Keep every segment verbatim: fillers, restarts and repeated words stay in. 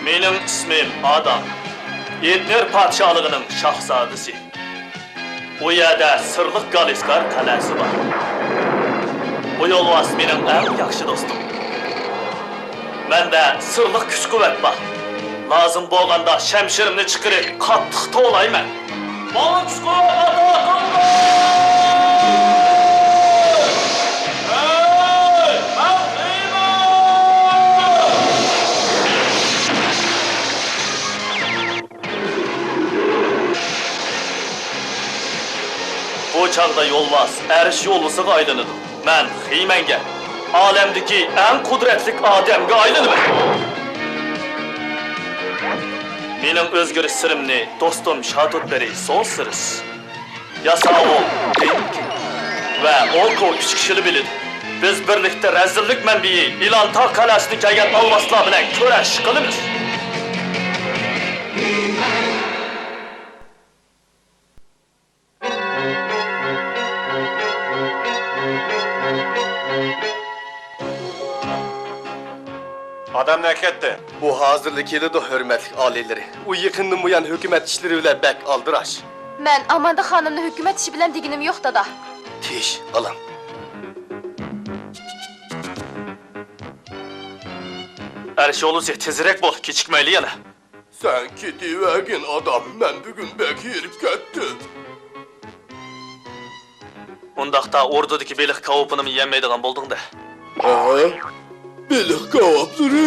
مېنىڭ ئىسمىم ئادام. ئېتنېر پادىشاھلىقىنىڭ شاھزادىسى. ئۇ يەردە سىرلىق گالىسكار قەلئەسى بار. بۇ يولۋاس مېنىڭ ئەڭ ياخشى دوستۇم. مەندە سىرلىق كۈچ-قۇۋۋەت بار. لازىم بولغاندا شەمشىرىمنى چىقىرىپ قاتتىق توۋلايمەن. ماڭا كۈچ-قۇۋۋەت ئاتا قىلغىن! ھەي، مەن خېمەن! بۇ چاغدا يولۋاس ئەرش يولۋىسىغا ئايلىنىدۇ. مەن خېمەنگە، ئالەمدىكى ئەڭ قۇدرەتلىك ئادەمگە ئايلىنىمەن. مېنىڭ ئۆزگىرىش سىرىمنى دوستۇم شاتۇتبېرى سونسىرىس، ياساۋۇل دېنكىن ۋە ئوكو ئۈچ كىشىلا بىلىدۇ. بىز بىرلىكتە رەزىللىك مەنبىيى ئىلانتاغ قەلئەسىدىن كەلگەن ئالۋاستىلار بىلەن كۈرەش قىلىمىز. ئادەمنى ئەكەتتى. ئۇ ھازىرلا كېلىدۇ، ھۆرمەتلىك ئالىيلىرى. ئۇ يېقىندىن بۇيان ھۆكۈمەت ئىشلىرى بىلەن بەك ئالدىراش. مەن ئاماندا خانىمنى ھۆكۈمەت ئىشى بىلەن دېگىنىم يوق، دادا. تىش، بالام. ئەرش يولۋىسى، تېزرەك بول، كېچىكمەيلى يەنە. سەن كېتىۋەرگىن، ئادام، مەن بۈگۈن بەك ھېرىپ كەتتىم. ئۇنداقتا ئوردىدىكى بېلىق كاۋاپىنىمۇ يېيەلمەيدىغان بولدۇڭ-دە. ھە؟ بېلىق كاۋاپلىرى؟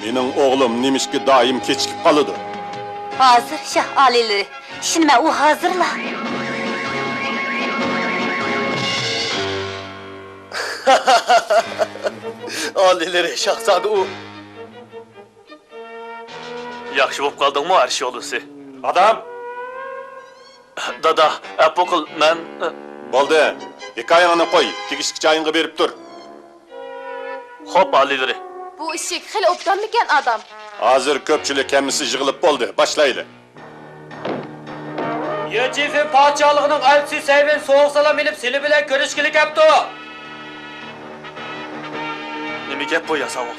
مېنىڭ ئوغلۇم نېمىشقا دائىم كېچىكىپ قالىدۇ؟ ھازىر، شاھ ئالىيلىرى. ئىشىنىمەن، ئۇ ھازىرلا. ئالىيلىرى، شاھزادە ئۇ. ياخشى بولۇپ قالدىڭمۇ، ئەرش يولۋىسى؟ ئادام! دادا، ئەپۇ قىل، مەن. بولدى، ھېكايەڭنى قوي، تېگىشلىك جايىڭغا بېرىپ تۇر. خوپ، ئالىيلىرى. بۇ ئىشىك خېلى ئوبدانمىكەن، ئادام؟ ھازىر كۆپچىلىك ھەممىسى يىغىلىپ بولدى، باشلايلى. يېچىنفېن پادىشاھلىقىنىڭ ئەلچىسى سەيۋېن سوغۇق سالام ئېلىپ سىلى بىلەن كۆرۈشكىلى كەپتۇ. نېمە گەپ بۇ، ياساۋۇل؟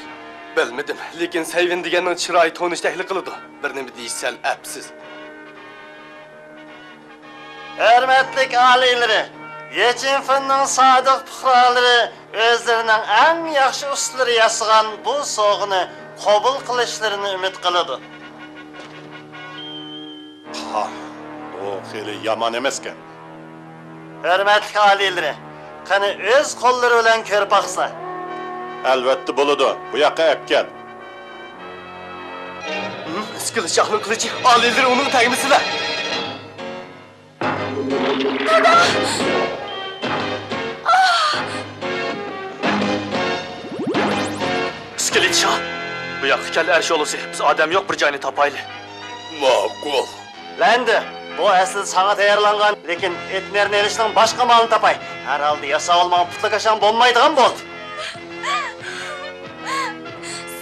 بىلمىدىم، لېكىن سەيۋېن دېگەننىڭ چىرايى تونۇشتەكلا قىلىدۇ. بىر نېمە دېيىش سەل ئەپسىز. ھۆرمەتلىك ئالىيلىرى، يېچىنفېننىڭ سادىق پۇقرالىرى ئۆزلىرىنىڭ ئەڭ ياخشى ئۇستىلىرى ياسىغان بۇ سوغىنى قوبۇل قىلىشلىرىنى ئۈمىد قىلىدۇ. ھا، بۇ خېلى يامان ئەمەسكەن. ھۆرمەتلىك ئالىيلىرى، قېنى ئۆز قوللىرى بىلەن كۆرۈپ باقسا. ئەلۋەتتە بولىدۇ، بۇ ياققا ئەپكەل. ھىم، ئىسكىلىت شاھنىڭ قىلىچى، ئالىيلىرى ئۇنىڭغا تەگمىسىلە! دادا! ئىسكىلىت شاھ! بۇ ياققا كەل، ئەرش يولۋىسى. بىز ئادەم يوق بىر جاينى تاپايلى. ماقۇل. لەندى، بۇ ئەسلىدە ساڭا تەييارلانغان، لېكىن ئېتنېرنى ئېلىشنىڭ باشقا ئامالىنى تاپاي. ھەر ھالدا ياساۋۇل ماڭا پۇتلىكاشاڭ بولمايدىغان بولدى.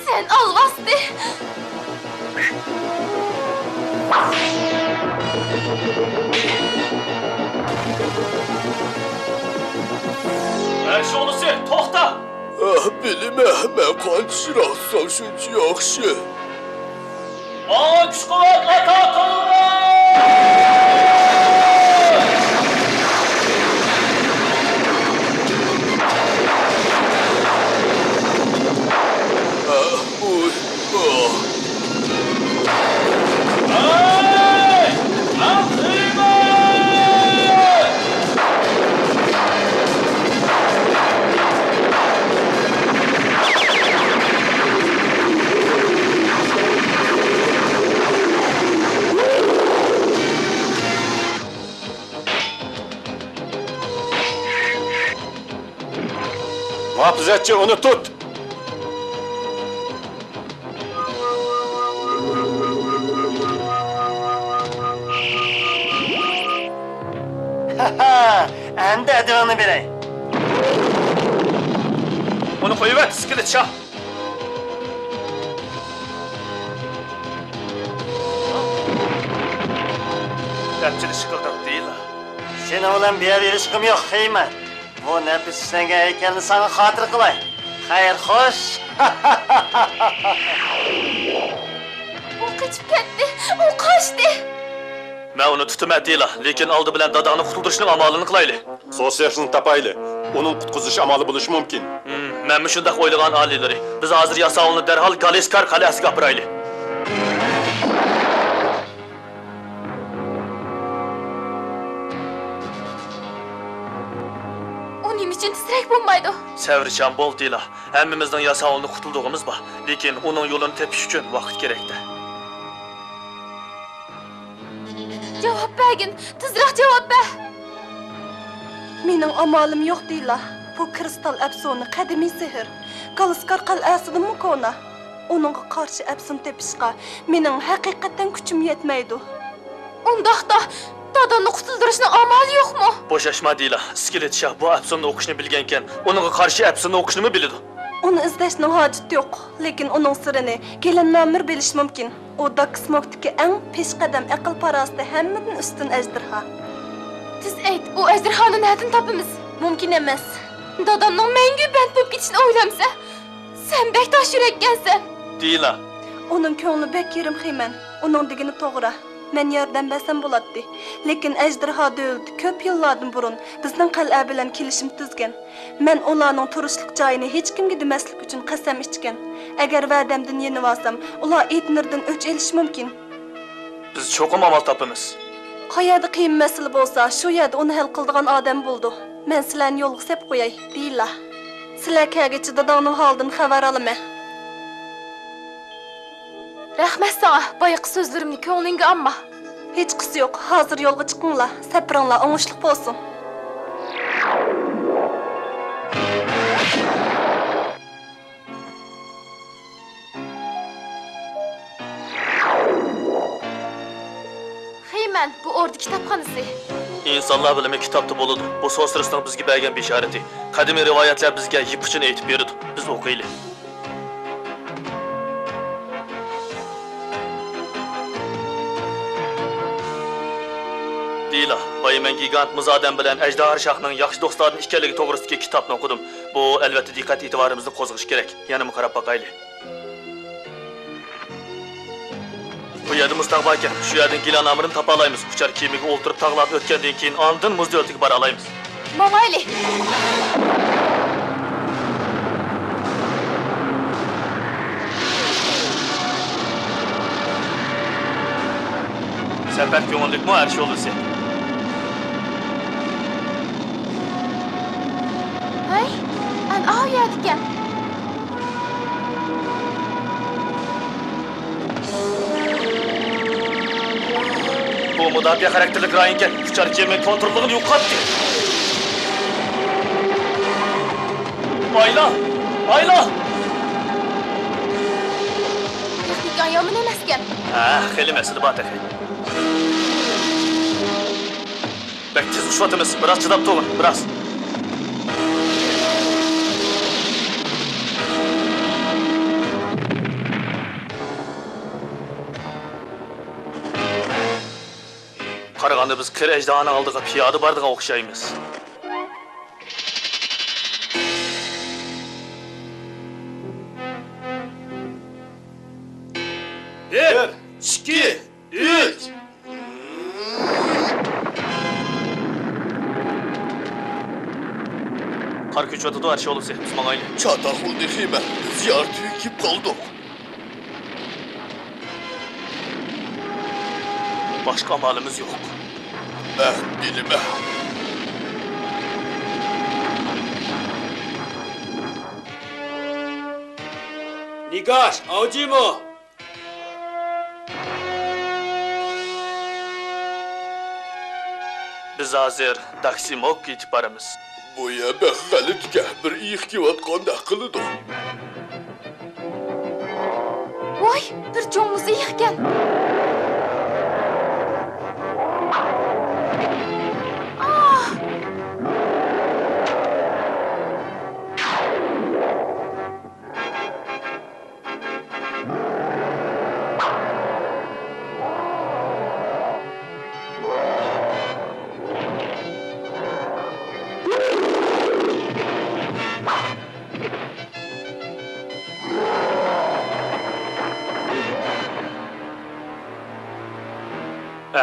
سەن ئالۋاستى! ئەرش يولۋىسى، توختا! ئاھ، بىلىمەن، مەن قانچە يىراقسام شۇنچە ياخشى. ماڭا كۈچ-قۇۋۋەت ئاتا قىلغىن! ئاھ، ئۇي، ئاھ. ھەي! مەن خېمەن! مۇھاپىزەتچى، ئۇنى تۇت! ئەمدى ئەدىۋىڭنى بېرەي. ئۇنى قويۇۋەت، ئىسكىلىت شاھ! دەپچىلى شىقىلداق دېيىلا. سېنىڭ بىلەن بىر يەردە ئېلىشقۇم يوق، خېمەن. بۇ نەپىس ئىشلەنگەن ھەيكەلنى ساڭا خاتىرە قىلاي. خەير، خوش. ئۇ قېچىپ كەتتى. ئۇ قاچتى. مەن ئۇنى تۇتىمەن، دىلا، لېكىن ئالدى بىلەن داداڭنى قۇتۇلدۇرۇشنىڭ ئامالىنى قىلايلى. سوسياشنى تاپايلى. ئۇنىڭ قۇتقۇزۇش ئامالى بولۇشى مۇمكىن. ھىم، مەنمۇ شۇنداق ئويلىغان، ئالىيلىرى. بىز ھازىر ياساۋۇلنى دەرھال گالىسكار قەلئەسىگە ئاپىرايلى. ئۇ نېمە ئۈچۈن تېزرەك بولمايدۇ؟ سەۋرچان بول، دىلا. ھەممىمىزنىڭ ياساۋۇلنى قۇتۇلدۇرغۇمىز بار. لېكىن ئۇنىڭ يولىنى تېپىش ئۈچۈن ۋاقىت كېرەك-دە. جاۋاب بەرگىن، تېزرەك جاۋاب بەر! مېنىڭ ئامالىم يوق، دىلا. بۇ كرىستال ئەپسۇنى، قەدىمىي سېھىر. گالىسكار قەلئەسىدىنمۇ كونا. ئۇنىڭغا قارشى ئەپسۇن تېپىشقا مېنىڭ ھەقىقەتەن كۈچۈم يەتمەيدۇ. ئۇنداقتا، دادامنى قۇتۇلدۇرۇشنىڭ ئامالى يوقمۇ؟ بوشاشما، دىلا. ئىسكىلىت شاھ بۇ ئەپسۇننى ئوقۇشنى بىلگەنكەن، ئۇنىڭغا قارشى ئەپسۇننى ئوقۇشنىمۇ بىلىدۇ. ئۇنى ئىزدەشنىڭ ھاجىتى يوق، لېكىن ئۇنىڭ سىرىنى گېلەن نامىر بىلىشى مۇمكىن. ئۇ داكسموكتىكى ئەڭ پېشقەدەم ئەقىل-پاراسىتى ھەممىدىن ئۈستۈن ئەجدىھا. تېز ئېيت، ئۇ ئەجدىھانى نەدىن تاپىمىز؟ مۇمكىن ئەمەس. دادامنىڭ مەڭگۈ بەند بولۇپ كېتىشىنى ئويلامسەن؟ سەن بەك تاش يۈرەككەنسەن. دىلا. ئۇنىڭ كۆڭلى بەك يېرىم خېمەن. ئۇنىڭ دېگىنى توغرا. مەن ياردەم بەرسەم بولاتتى. لېكىن ئەجدىھا دۆلىتى كۆپ يىللاردىن بۇرۇن بىزنىڭ قەلئە بىلەن كېلىشىم تۈزگەن. مەن ئۇلارنىڭ تۇرۇشلۇق جايىنى ھېچكىمگە دېمەسلىك ئۈچۈن قەسەم ئىچكەن. ئەگەر ۋەدەمدىن يېنىۋالسام، ئۇلار ئېتنىردىن ئۆچ ئېلىشى مۇمكىن. بىز چوقۇم ئامال تاپىمىز. قەيەردە قىيىن مەسىلە بولسا، شۇ يەردە ئۇنى ھەل قىلىدىغان ئادەم بولىدۇ. مەن سىلەرنى يولغا سېلىپ قوياي، دېيىلا. سىلەر كەلگۈچە داداڭنىڭ ھالىدىن خەۋەر ئالىمەن. رەھمەت ساڭا، بايىقى سۆزلىرىمنى كۆڭلۈڭگە ئالما. ھېچقىسى يوق، ھازىر يولغا چىقىڭلار، سەپىرىڭلار ئوڭۇشلۇق بولسۇن. خېمەن، بۇ ئوردا كىتابخانىسى. ئىنسانلار بىلىمى كىتابتا بولىدۇ. بۇ سوسرىسنىڭ بىزگە بەرگەن بېشارىتى. قەدىمىي رىۋايەتلەر بىزگە يىپ ئۇچىنى ئېيتىپ بېرىدۇ. بىز ئوقۇيلى. دېيىلا، بايا مەن گىگانت مۇز ئادەم بىلەن ئەجدىھا شاھنىڭ ياخشى دوستلاردىن ئىكەنلىكى توغرىسىدىكى كىتابنى ئوقۇدۇم. بۇ، ئەلۋەتتە، دىققەت ئېتىبارىمىزنى قوزغىشى كېرەك. يەنىمۇ قاراپ باقايلى. بۇ يەردە مۇز تاغ باركەن. شۇ يەردىن گىلان ئامىرىنى تاپالايمىز. ئۇچار كېمىگە ئولتۇرۇپ تاغلاردىن ئۆتكەندىن كېيىن، ئاندىن مۇز دۆلىتىگە بارالايمىز. ماڭايلى! سەپەر كۆڭۈللۈكمۇ، ئەرش يولۋىسى؟ ھەي، ئەنئاۋۇ يەردىكەن. بۇ مۇداپىئە خاراكتېرلىك رايونكەن. ئۇچار كېمە كونتروللۇقىنى يوقاتتى. ئايلا! ئايلا! تېخنىكاڭ يامان ئەمەسكەن. ھە، خېلى مەسىلە بار تېخى. بەك تېز ئۇچۇۋاتىمىز. بىراز چىداپ تۇرغىن، بىراز. قارىغاندا بىز قېرى ئەجدىھانىڭ ئالدىغا پىيادە بارىدىغان ئوخشايمىز. بىر، ئىككى، ئۈچ! قار كۆچۈۋاتىدۇ، ئەرش يولۋىسى، بىز ماڭايلى. چاتاق بولدى خېمەن، بىز يار تۈگىيىپ قالدۇق. باشقا ئامالىمىز يوق. مەن بىلىمەن. نىگاش، ئاۋجىمۇ؟ بىز ھازىر داكسىموكقا يېتىپ بارىمىز. بۇ يەر بەك غەلىتىكەن، بىر ئېيىق كېلىۋاتقاندەك قىلىدۇ. ۋاي، بىر چوڭ مۇز ئېيىقكەن. ئاھ!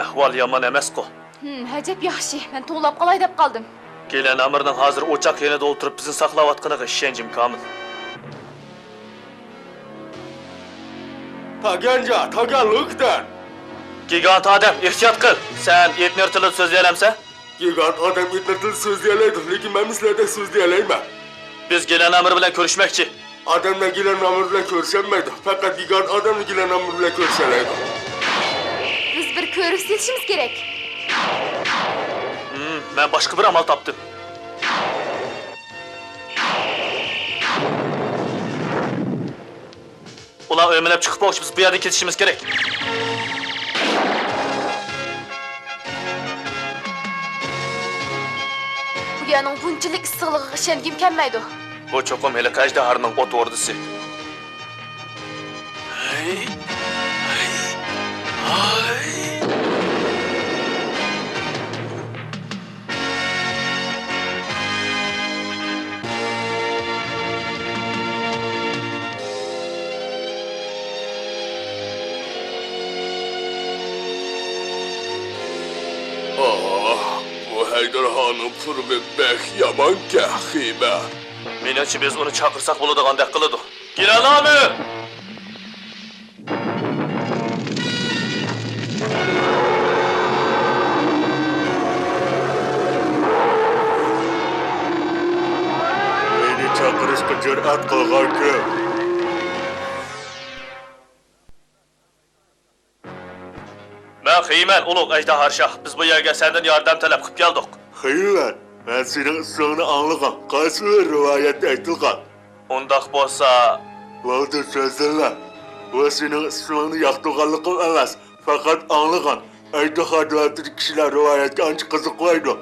ئەھۋال يامان ئەمەسقۇ. ھىم، ئەجەب ياخشى. مەن توڭلاپ قالاي دەپ قالدىم. گىلەن ئامىرنىڭ ھازىر ئوچاق يېنىدا ئولتۇرۇپ بىزنى ساقلاۋاتقىنىغا ئىشەنچىم كامىل. تاگەنجا، تاگەن لۇكتەن. گىگانت ئادەم، ئېھتىيات قىل! سەن ئېتنېر تىلىدا سۆزلىيەلەمسەن؟ گىگانت ئادەم ئېتنېر تىلىدا سۆزلىيەلەيدۇ، لېكىن مەنمۇ سىلەردەك سۆزلىيەلەيمەن. بىز گىلەن ئامىر بىلەن كۆرۈشمەكچى. ئادەملەر گىلەن ئامىر بىلەن كۆرۈشەلمەيدۇ، پەقەت گىگانت ئادەملا گىلەن ئامىر بىلەن كۆرۈشەلەيدۇ. بىز بىر كۆرۈشۈۋېلىشىمىز كېرەك. ھىم، مەن باشقا بىر ئامال تاپتىم. ئۇلار ئۆمىلەپ چىقىپ بولغۇچە بىز بۇ يەردىن كېتىشىمىز كېرەك. بۇ يەرنىڭ بۇنچىلىك ئىسسىقلىقىغا ئىشەنگۈم كەلمەيدۇ. بۇ چوقۇم ھېلىقى ئەجدىھانىڭ ئوت ئوردىسى. ئاھ، بۇ ئەجدىھانىڭ پۇرىمى بەك يامانكەن، خىمەن. مېنىڭچە، بىز ئۇنى چاقىرساق بولىدىغاندەك قىلىدۇ. گىلەن ئامىر! مېنى چاقىرىشقا جۈرئەت قىلغان كىم؟ مەن خىمەن، ئۇلۇغ ئەجدىھا شاھ. بىز بۇ يەرگە سەندىن ياردەم تەلەپ قىلىپ كەلدۇق. خىمەن، مەن سېنىڭ ئىسمىڭنى ئاڭلىغان. قايسى بىر رىۋايەتتە ئېيتىلغان؟ ئۇنداق بولسا. بولدى، سۆزلىمە. بۇ سېنىڭ ئىسمىڭنى ياقتۇرغانلىقىم ئەمەس، پەقەت ئاڭلىغان، ئەجدىھا دۆلىتىدىكى كىشىلەر رىۋايەتكە ئانچە قىزىقمايدۇ.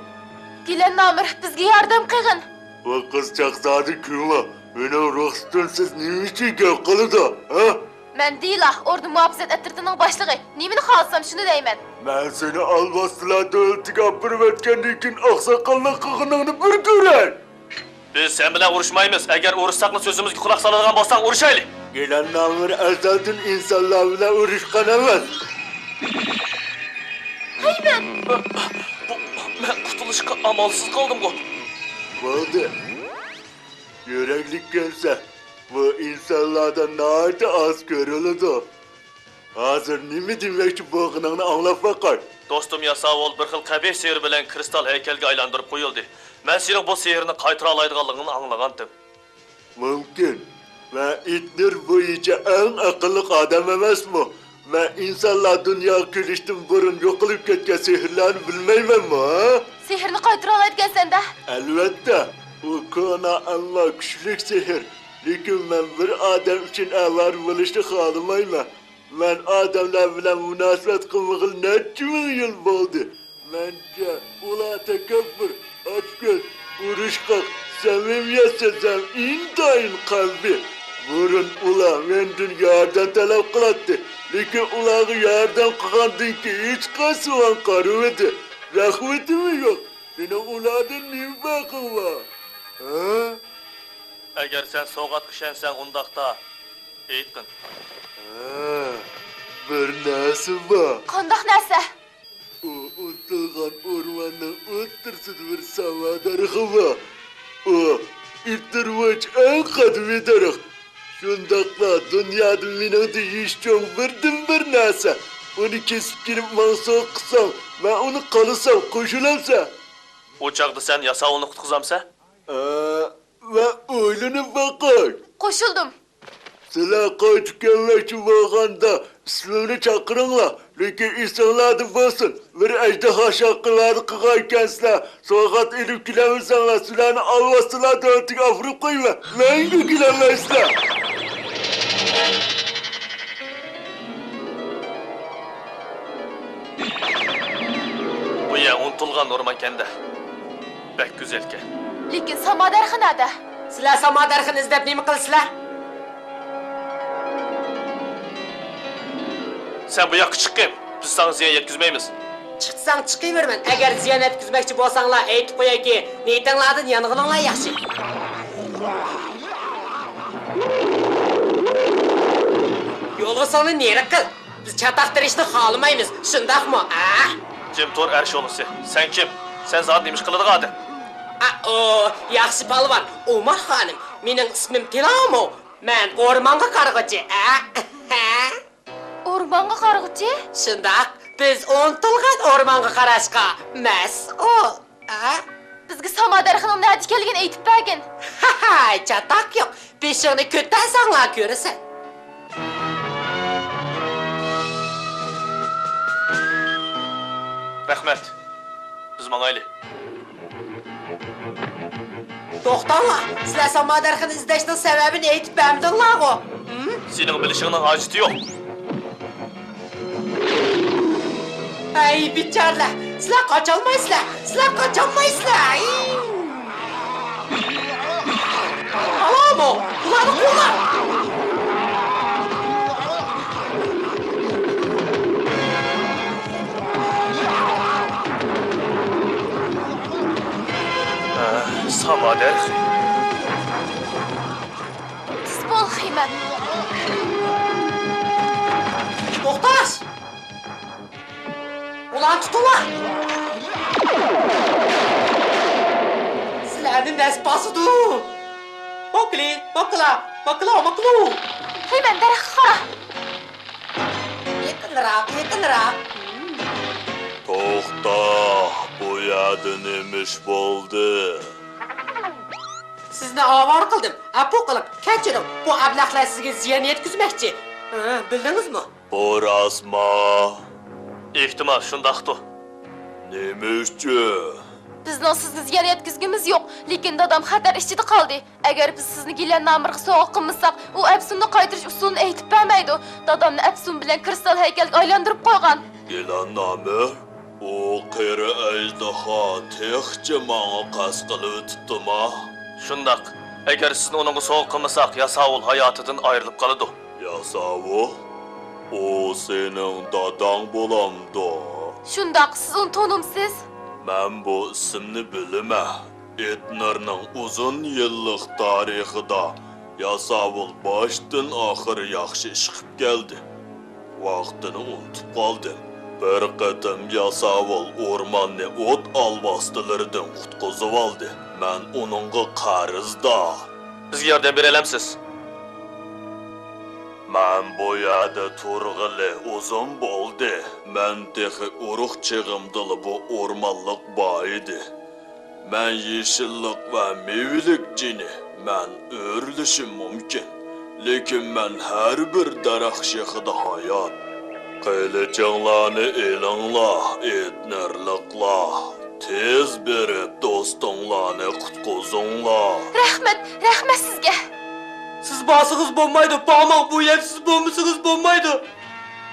گىلەن ئامىر، بىزگە ياردەم قىلغىن. بۇ قىزچاق زادى كىمۇ؟ مېنىڭ رۇخسىتىمسىز نېمە ئۈچۈن گەپ قىلىدۇ، ھە؟ مەن دىلا، ئوردە مۇھاپىزەت ئەترىتىنىڭ باشلىقى. نېمىنى خالىسام، شۇنى دەيمەن. مەن سېنى ئالۋاستىلار دۆلىتىگە ئاپىرىۋەتكەندىن كېيىن ئاقساقاللىق قىلغىنىڭنى بىر كۆرەي! بىز سەن بىلەن ئۇرۇشمايمىز. ئەگەر ئۇرۇشساقلا سۆزىمىزگە قۇلاق سالىدىغان بولساڭ، ئۇرۇشايلى. گىلەن ئامىر ئەزەلدىن ئىنسانلار بىلەن ئۇرۇشقان ئەمەس. خىمەن! بۇ، مەن قۇتۇلۇشقا ئامالسىز قالدىمغۇ. بولدى. يۈرەكلىك كۆنسە، بۇ ئىنسانلاردا ناھايىتى ئاز كۆرۈلىدۇ. ھازىر نېمە دېمەكچى بولغىنىڭنى ئاڭلاپ باقاي. دوستۇم ياساۋۇل بىر خىل قەبىھ سېھىر بىلەن كرىستال ھەيكەلگە ئايلاندۇرۇپ قويۇلدى. مەن سېنىڭ بۇ سېھىرنى قايتۇرالايدىغانلىقىڭنى ئاڭلىغانتىم. مۇمكىن. مەن ئېتنېر بويىچە ئەڭ ئەقىللىق ئادەم ئەمەسمۇ؟ مەن ئىنسانلار دۇنياغا كېلىشتىن بۇرۇن يوقىلىپ كەتكەن سېھىرلارنى بىلمەيمەنمۇ، ھە؟ سېھىرنى قايتۇرالايدىكەنسەن-دە؟ ئەلۋەتتە، ئۇ كونا، ئەمما كۈچلۈك سېھىر. لېكىن مەن بىر ئادەم ئۈچۈن ئەۋارە بولۇشنى خالىمايمەن. مەن ئادەملەر بىلەن مۇناسىۋەت قىلمىغىلى نەچچە مىڭ يىل بولدى. مەنچە، ئۇلار تەكەببۇر، ئاچكۆز، ئۇرۇشقاق، سەمىمىيەتسىز ھەم ئىنتايىن قەبىھ. بۇرۇن ئۇلار مەندىن ياردەم تەلەپ قىلاتتى، لېكىن ئۇلارغا ياردەم قىلغاندىن كېيىن ھېچقايسى ماڭا قارىمىدى. رەھمىتىمۇ يوق. سېنىڭ ئۇلاردىن نېمە پەرقىڭ بار؟ ھە؟ ئەگەر سەن سوۋغاتقا ئىشەنسەڭ، ئۇنداقتا ئېيتقىن. ھە، بىر نەرسە بار. قانداق نەرسە؟ ئۇ ئۇنتۇلغان ئورماننىڭ ئوتتۇرىسىدا بىر ساما دەرىخى بار. ئۇ ئېتنېر بويىچە ئەڭ قەدىمىي دەرەخ. شۇنداقلا دۇنيادا مېنىڭدىن يېشى چوڭ بىردىنبىر نەرسە. ئۇنى كېسىپ كېلىپ ماڭا سوۋغا قىلساڭ، مەن ئۇنى قالىسام قوشۇلامسەن؟ ئۇ چاغدا سەن ياساۋۇلنى قۇتقۇزامسەن؟ ئە، مەن ئويلىنىپ باقاي. قوشۇلدۇم. سىلەر قايتىپ كەلمەكچى بولغاندا ئىسمىمنى چاقىرىڭلار، لېكىن ئېسىڭلاردا بولسۇن، بىر ئەجدىھا شاھقا ۋەدە قىلغانىكەنسىلەر، سوۋغات ئېلىپ كېلەلمىسەڭلار، سىلەرنى ئالۋاستىلار دۆلىتىگە ئاپىرىپ قويىمەن، مەڭگۈ كېلەلمەيسىلەر. بۇ يەر ئۇنتۇلغان ئورمانكەن-دە. بەك گۈزەلكەن. لېكىن ساما دەرىخى نەدە؟ سىلەر ساما دەرىخىنى ئىزدەپ نېمە قىلىسىلەر؟ سەن بۇ ياققا چىققىن، بىز ساڭا زىيان يەتكۈزمەيمىز. چىقساڭ چىقىۋېرىمەن، ئەگەر زىيان يەتكۈزمەكچى بولساڭلار، ئېيتىپ قويايكى، نىيىتىڭلاردىن يانغىنىڭلار ياخشى. يولۋىسىڭنى نېرى قىل. بىز چاتاق تېرىشنى خالىمايمىز، شۇنداقمۇ، ئە؟ جىم تۇر، ئەر شولىسى. سەن كىم؟ سەن زادى نېمە ئىش قىلىدىغان ئادەم؟ ئا، ئۇ، ياخشى پالۋان، ئومار خانىم. مېنىڭ ئىسمىم تىلامۇ. مەن ئورمانغا قارىغۇچى، ئە؟ ئورمانغا قارىغۇچى؟ شۇنداق، بىز ئۇنتۇلغان ئورمانغا قاراشقا مەسئۇل. ئە؟ بىزگە ساما دەرىخىنىڭ نەدە ئىكەنلىكىنى ئېيتىپ بەرگىن. ھەي، چاتاق يوق. بېشىڭنى كۆتەرسەڭلا كۆرىسەن. رەھمەت. بىز ماڭايلى. توختاڭلار، سىلەر ساما دەرىخىنى ئىزدەشنىڭ سەۋەبىنى ئېيتىپ بەرمىدىڭلارغۇ؟ ھىم؟ سېنىڭ بىلىشىڭنىڭ ھاجىتى يوق. ھەي، بىچارىلەر، سىلەر قاچالمايسىلەر، سىلەر قاچالمايسىلەر. ھىم. ئالامۇ، بۇلارنى قوغلا! ئە، ساما دەرىخى. تېز بول، خېمەن. توختاش! ئۇلارنى تۇتۇڭلار! سىلەرنى نەس باسىدۇ! موكلى، موكلا، موكلا، موكلۇ! خېمەن، دەرەخكە قارا! يېقىنراق، يېقىنراق! توختا، بۇ يەردە نېمە ئىش بولدى؟ سىزنى ئاۋارە قىلدىم، ئەپۇ قىلىڭ، كەچۈرۈڭ، بۇ ئەبلەخلەر سىزگە زىيان يەتكۈزمەكچى. ھە، بىلدىڭىزمۇ؟ بۇ راستمۇ؟ ئېھتىمال، شۇنداقتۇ. نېمە ئۈچۈن؟ بىزنىڭ سىزگە زىيان يەتكۈزگۈمىز يوق، لېكىن دادام خەتەر ئىچىدە قالدى. ئەگەر بىز سىزنى گىلەن نامىرغا سوۋغا قىلمىساق، ئۇ ئەپسۇننى قايتۇرۇش ئۇسۇلىنى ئېيتىپ بەرمەيدۇ. دادامنى ئەپسۇن بىلەن كىرىستال ھەيكەلگە ئايلاندۇرۇپ قويغان. گىلەن نامىر؟ ئۇ قېرى ئەجدىھا تېخىچە ماڭا قەست قىلىۋېتىپتىما؟ شۇنداق. ئەگەر سىزنى ئۇنىڭغا سوۋغا قىلمىساق، ياساۋۇل ھاياتىدىن ئايرىلىپ قالىدۇ. ياساۋۇل؟ ئۇ سېنىڭ داداڭ بولامدۇ؟ شۇنداق، سىز ئۇنى تونۇمسىز؟ مەن بۇ ئىسىمنى بىلىمەن. ئېتنېرنىڭ ئۇزۇن يىللىق تارىخىدا ياساۋۇل باشتىن ئاخىر ياخشى ئىش قىپ كەلدى. ۋاقتىنى ئۇنتۇپ قالدىم. بىر قېتىم ياساۋۇل ئورماننى ئوت ئالۋاستىلىرىدىن قۇتقۇزۇۋالدى. مەن ئۇنىڭغا قەرزدار. بىزگە ياردەم بېرەلەمسىز؟ مەن بۇ يەردە تۇرغىلى ئۇزۇن بولدى. مەن تېخى ئۇرۇق چېغىمدىلا بۇ ئورمانلىق بار ئىدى. مەن يېشىللىق ۋە مېۋىلىك جېنى، مەن ئۆرۈلۈشۈم مۇمكىن، لېكىن مەن ھەر بىر دەرەخ شېخىدا ھايات. قىلىچىڭلارنى ئېلىڭلار، ئېتنېرلىقلار، تېز بېرىپ دوستۇڭلارنى قۇتقۇزۇڭلار. رەھمەت، رەھمەت سىزگە. سىز بارسىڭىز بولمايدۇ، بارماڭ، بۇ يەردە سىز بولمىسىڭىز بولمايدۇ.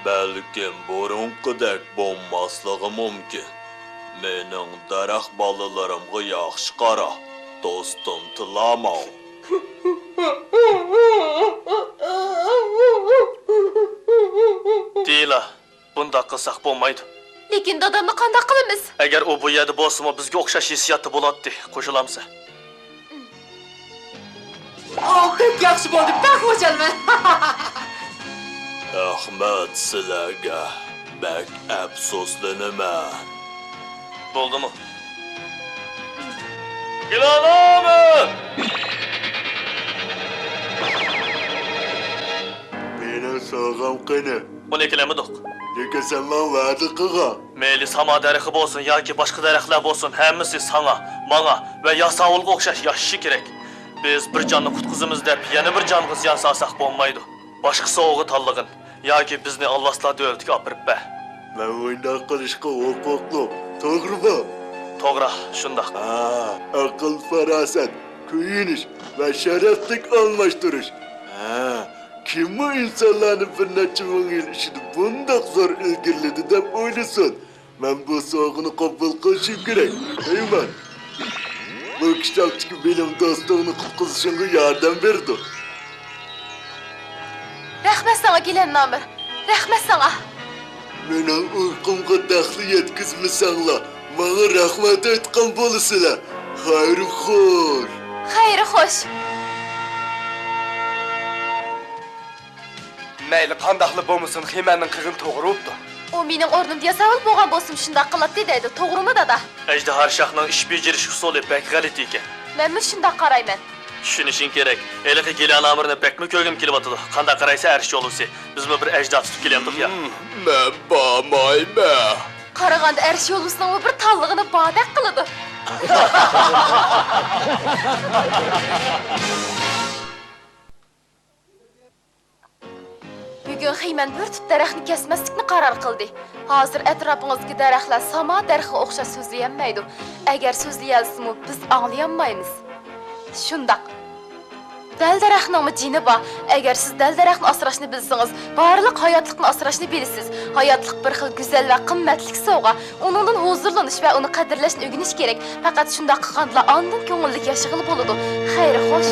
بەلكىم بۇرۇنقىدەك بولماسلىقى مۇمكىن. مېنىڭ دەرەخ بالىلىرىمغا ياخشى قارا، دوستۇم تىلاماۋ. دېيىلا، بۇنداق قىلساق بولمايدۇ. لېكىن دادامنى قانداق قىلىمىز؟ ئەگەر ئۇ بۇ يەردە بولسىمۇ، بىزگە ئوخشاش ھېسسىياتتا بولاتتى. قوشۇلامسەن؟ ئاۋۇ بەك ياخشى بولدى، بەك خۇشالمەن. رەھمەت سىلەرگە، بەك ئەپسۇسلىنىمەن. بولدىمۇ؟ گىلانامە! مېنىڭ سوۋغام قېنى؟ ئۇنى ئەكېلەلمىدۇق. لېكىن سەن ماڭا ۋەدە قىلغان. مەيلى ساما دەرىخى بولسۇن ياكى باشقا دەرەخلەر بولسۇن، ھەممىسى ساڭا، ماڭا ۋە ياساۋۇلغا ئوخشاش ياشىشى كېرەك. بىز بىر جاننى قۇتقۇزىمىز دەپ يەنە بىر جانغا زىيان سالساق بولمايدۇ. باشقا سوۋغا تاللىغىن ياكى بىزنى ئالۋاستىلار دۆلىتىگە ئاپىرىپ بەر. مەن ئۇنداق قىلىشقا ھوقۇقلۇق، توغرىمۇ؟ توغرا، شۇنداق. ھا، ئەقىل-پاراسەت، كۆيۈنۈش ۋە شەرەپلىك ئالماشتۇرۇش. ھە، كىممۇ ئىنسانلارنى بىر نەچچە مىڭ يىل ئىچىدە بۇنداق زور ئىلگىرىلىدى دەپ ئويلىسۇن؟ مەن بۇ سوۋغىنى قوبۇل قىلىشىم كېرەك، دەيمەن. بۇ كىتابتىكى بىلىم دوستۇڭنى قۇتقۇزۇشۇڭغا ياردەم بېرىدۇ. رەھمەت ساڭا، گىلەن نامىر. رەھمەت ساڭا. مېنىڭ ئۇيقۇمغا دەخلى يەتكۈزمىسەڭلار، ماڭا رەھمەت ئېيتقان بولىسىلەر. خەير خوش. خەير خوش. مەيلى قانداقلا بولمىسۇن، خىمەننىڭ قىلغىنى توغرا بوپتۇ. ئۇ مېنىڭ ئورنۇمدا ياساۋۇل بولغان بولسىمۇ شۇنداق قىلاتتى دەيدۇ، توغرىمۇ دادا؟ ئەجدىھا شاھنىڭ ئىش بېجىرىش ئۇسۇلى بەك غەلىتە ئىكەن. مەنمۇ شۇنداق قارايمەن. چۈشىنىشىڭ كېرەك، ھېلىقى گىلان ئامىرنى بەكمۇ كۆرگۈم كېلىۋاتىدۇ. قانداق قارايسەن ئەرش يولۋىسى؟ بىزمۇ بىر ئەجدىھا تۇتۇپ كېلەمدۇق يا؟ مم، مەن بارمايمەن. قارىغاندا ئەرش يولۋىسىنىڭمۇ بىر تاللىغىنى باردەك قىلىدۇ. بۈگۈن خىمەن بىر تۈپ دەرەخنى كەسمەسلىكنى قارار قىلدى. ھازىر ئەتراپىڭىزدىكى دەرەخلەر ساما دەرىخىگە ئوخشاش سۆزلىيەلمەيدۇ. ئەگەر سۆزلىيەلىسىمۇ، بىز ئاڭلىيالمايمىز. شۇنداق. دەل دەرەخنىڭمۇ جېنى بار. ئەگەر سىز دەل دەرەخنى ئاسراشنى بىلسىڭىز، بارلىق ھاياتلىقنى ئاسراشنى بىلىسىز. ھاياتلىق بىر خىل گۈزەل ۋە قىممەتلىك سوۋغا. ئۇنىڭدىن ھۇزۇرلىنىش ۋە ئۇنى قەدىرلەشنى ئۆگىنىش كېرەك. پەقەت شۇنداق قىلغاندىلا ئاندىن كۆڭۈللۈك ياشىغىلى بولىدۇ. خەير خوش.